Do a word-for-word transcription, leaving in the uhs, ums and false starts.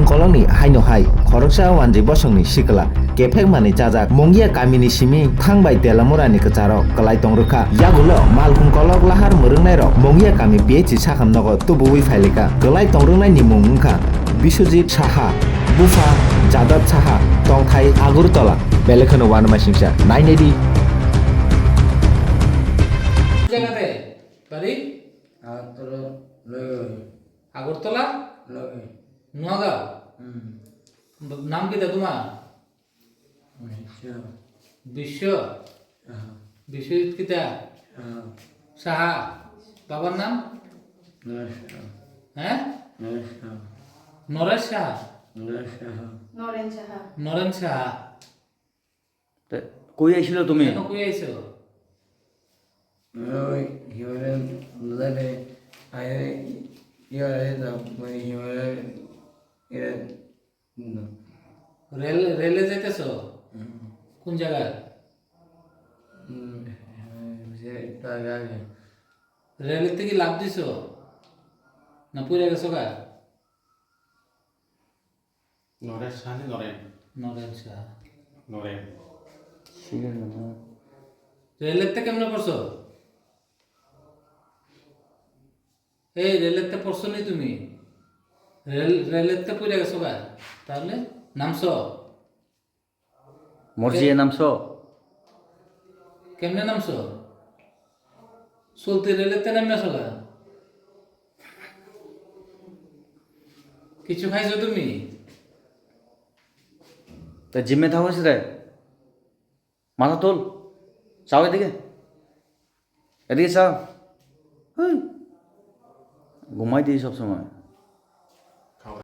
Kolokni haino hai, khoroksa wanjwi bosongni sikla, kephek manwi chajak, Mongia kamini simi thang bai Telamurani kwcharo kwlai tong rwkha. Yagulo malkhung kolok lahar mwrwngnairok Mongia kami P H C sakham nogo tubuwi phailika. Kwlai tong rwknaini mung wngkha Biswajit Saha, bupha Jadab Saha, tongthai Agartala. Belai kheno uanamasingcha, nainai di. Jaga de, bari? Agartala, Nagaon. Agartala? Nagaon. Nagaon? Hmm. B-, nam kita tuma? Biswa. Biswa? Aha. Biswajit kita? Aha. Saha? Babar nam? Naresh Saha. He? Naresh Saha. Noresh Saha? Naresh Saha. Noren Saha. Noren Saha. Te, koi aisilo tumi? Eno koi aiso? Oi, hiware, dale, ai, hiware da, mani hiware, ira, no. Rel, rele jaiteso? Hmm. Kun jaga? Hmm, je, ta gage. Rele tiki lab diso? Na puira geso ga? Noren Saha ni Noren. Noren Saha. Noren. Sigan nama. Rel ette kemne porso? Ei, rel ette porso ni tumi? Rel, rel ette puira geso ga? Tahole namso? Morji e namso? Kemne namso? Sulti rel ette namya soga? Kichu khaiso tumi? Ta jime thago sire. Matha tul. Chao edige. Edige chao. Hei. Gumai di sob somoi.